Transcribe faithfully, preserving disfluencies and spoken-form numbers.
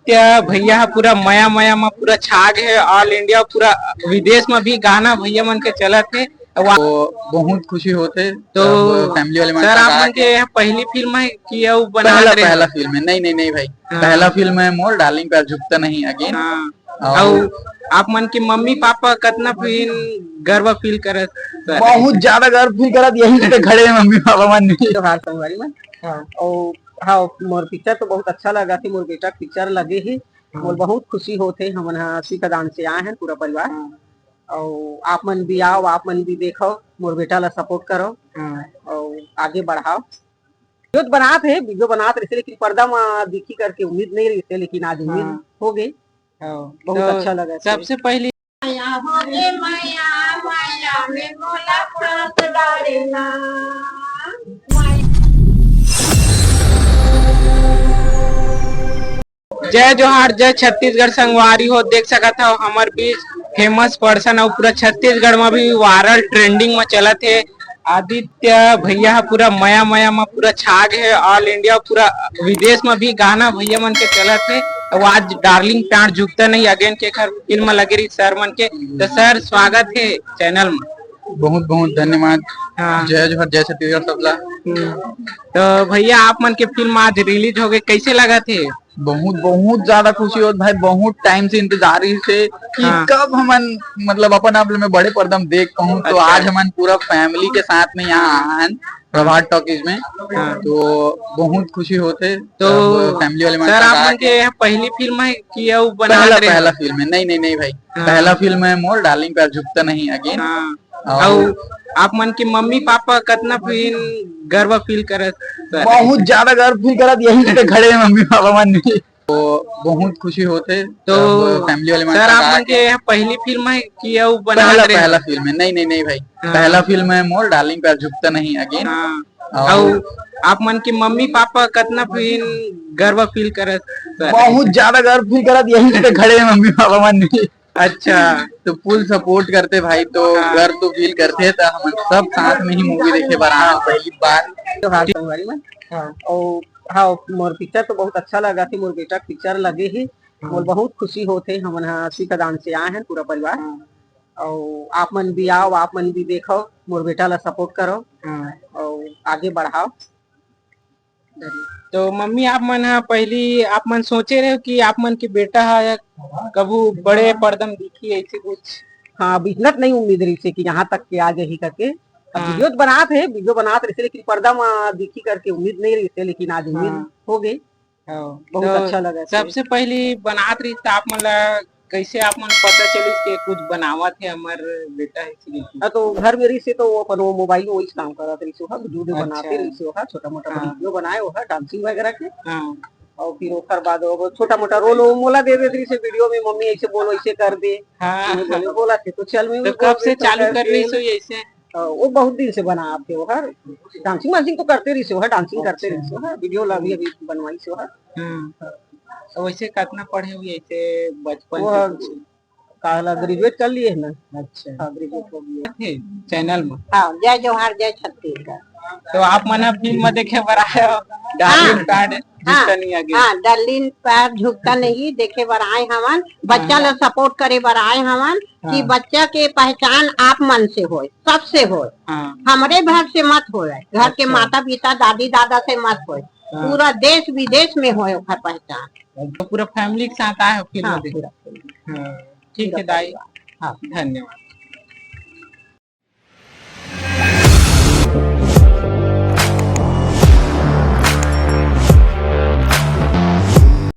आदित्य भैया ह पूरा मया मया म पूरा छा गे हे, all India, पूरा विदेश म भी गाना भैया मन के चलत हे। तो बहुत खुशी होथे तो जब family वाले मन सर, आप मन के यह पहली फिल्म है कि अउ बना पहला, रहे पहला फिल्म है। नहीं, नहीं, नहीं भाई, हाँ। पहला फिल्म है मोर डार्लिंग प्यार झुकता नहीं again। हाँ। अउ आप मन के मम्मी पापा कतना फिन गर्व फील करत सर? बहुत ज्यादा गर्व फील करत, यही पे खड़े हैं मम्मी पापा मन। त्योहार संगवारी मन। हाँ। अउ हाँ, मोर पिक्चर तो बहुत अच्छा लगा थे, मोर बेटा के पिक्चर लगे ही। हाँ। मोर बहुत खुशी होथे, हमन ह सीतादान से आए हैं पूरा परिवार। हाँ। अउ आप मन भी आओ, आप मन भी देखो, मोर बेटा ला सपोर्ट करो। हाँ। अउ आगे बढ़ाओ। वीडियो तो बनात हे, वीडियो बनात रहिसे, लेकिन पर्दा म दिखी करके उम्मीद नहीं रहिसे, लेकिन आज उम्मीद हाँ। हो गई। हाँ। बहुत तो अच्छा लगा सबसे पहली मया हो रे मया, मया में मोला फांस डारे ना। जय जोहार, जय छत्तीसगढ़ संगवारी हो, देख सकत हव हमर बीच फेमस पर्सन अउ पूरा छत्तीसगढ़ म भी वायरल ट्रेंडिंग म चलत हे आदित्य भैया ह पूरा मया मया म पूरा छा गे हे, all India, पूरा विदेश म भी गाना भैया मन के चलत हे। अउ आज डार्लिंग प्यार झुकता नहीं again के एखर फिल्म लगे रही सर मन के। तो सर, स्वागत हे चैनल म। बहुत बहुत धन्यवाद। हाँ। जय जोहार, जय छत्तीसगढ़ सबला। हम्म। तो भैया, आप मन के फिल्म आज रिलीज हो गए, कैसे लगत हे? बहुत, बहुत ज्यादा खुशी होत भाई, बहुत टाइम से इंतजार रहिसे कि हाँ। कब हमन, मतलब, अपन आप में बड़े पर्दा में देख पाऊँ। तो अच्छा। आज हमन पूरा फैमिली के साथ में यहाँ आए हैं प्रभात टॉकीज में। हाँ। तो बहुत खुशी होथे तो जब फैमिली वाले मन सर, साथ आप मन आके के यह पहली फिल्म है कि अउ बना पहला, रहे पहला हो? फिल्म है। नहीं, नहीं, नहीं भाई, हाँ। पहला फिल्म है मोर डार्लिंग प्यार झुकता नहीं again। हाँ। अउ अउ आप मन के मम्मी पापा कतना फिन गर्व फील करत सर? बहुत ज्यादा गर्व फील करत, यही पे खड़े हैं मम्मी पापा मन भी। तो बहुत खुशी होथे तो जब फैमिली वाले मन सर, साथ आप मन आके के यह पहली फिल्म है कि अउ बना पहला, रहे हो? पहला फिल्म है। नहीं, नहीं, नहीं भाई, हाँ। पहला फिल्म है मोर डार्लिंग प्यार झुकता नहीं again। हाँ। अउ अउ आप मन के मम्मी पापा कतना फिन गर्व फील करत सर? बहुत ज्यादा गर्व फील करत, यही पे खड़े हैं मम्मी पापा मन भी। अच्छा। तो फुल सपोर्ट करते भाई, तो हाँ। गर्व तो फील करते, तो हमन सब साथ में ही मूवी देखे बर आए पहली बार। त्योहार संगवारी मन। हाँ। अउ हाँ, मोर पिक्चर तो बहुत अच्छा लगा थे, मोर बेटा के पिक्चर लगे ही। हाँ। मोर बहुत खुशी होथे, हमन ह सीतादान से आए हैं पूरा परिवार। हाँ। अउ आप मन भी आओ, आप मन भी देखो, मोर बेटा ला सपोर्ट करो। हाँ। अउ आगे बढ़ाओ। तो मम्मी, आप मन ह पहली, आप मन सोचे रहे हो कि आप मन के बेटा ह कभू बड़े पर्दा में दिखी, ऐसे कुछ? हाँ, अब इतना तो नहीं उम्मीद रहिसे कि यहाँ तक के आ जाही करके। अब हाँ। वीडियो तो बनात हे, वीडियो बनात रहिसे, लेकिन पर्दा में दिखी करके उम्मीद नहीं रहिसे, लेकिन आज उम्मीद हाँ। हो गई। हाँ। बहुत तो अच्छा लगा सर। सबसे पहली बनात रहिस त आप मन ला कैसे आप मन पता चलिस के कुछ बनावत हे हमर बेटा हे सीरीज में? हाँ, तो घर में रहिसे तो वो अपन वो मोबाइल में वही काम करत रहिसे, ओहा वीडियो, वीडियो अच्छा। बनाते रहिसे, ओहा छोटा मोटा हाँ। वीडियो बनाए, ओहा डांसिंग वगैरह के। हाँ। और फिर ओकर बाद वो छोटा मोटा रोल वो मोला दे देत रहिसे वीडियो में, "मम्मी ऐसे बोलो, ऐसे कर दे।" हाँ। मैं बोले, "बोला थे तो चल, मैं तो भी कब बोल से देता हूँ," चालू कर करके। रहिस हो ऐसे? अ, वो बहुत दिन से बनात हे ओहा, डांसिंग वांसिंग तो करते रहिसे ओहा, डांसिंग करते अच्छा। रहिसे ओहा, वीडियो ला भी अभी बनवाइसे ओहा। हम्म। तो वैसे कितना पढ़े हुए ऐसे बचपन वो से कुछ? काला ग्रेजुएट कर लिए है ना। अच्छा। हाँ, ग्रेजुएट हो गया। थे चैनल में। हाँ, जय जोहार, जय छत्तीसगढ़। तो आप मन अब फिल्म देखे बर आए हो, डार्लिंग हाँ। प्यार हाँ, झुकता नहीं आगे। हाँ, डार्लिंग प्यार झुकता नहीं देखे बर आए हवन, बच्चा हाँ। ला सपोर्ट करे बर आए हवन कि हाँ। बच्चा के पहचान आप मन से होए, सबसे होए। हाँ। हमरे घर से मत होए, घर के अच्छा। माता पिता, दादी दादा से मत होए, हाँ। पूरा देश विदेश में होए ओकर पहचान। तो पूरा फैमिली के साथ आए हो फिल्म हाँ, देखे? पूरा फैमिली। हाँ, ठीक पूरा है दाई। परिवार। हाँ। धन्यवाद।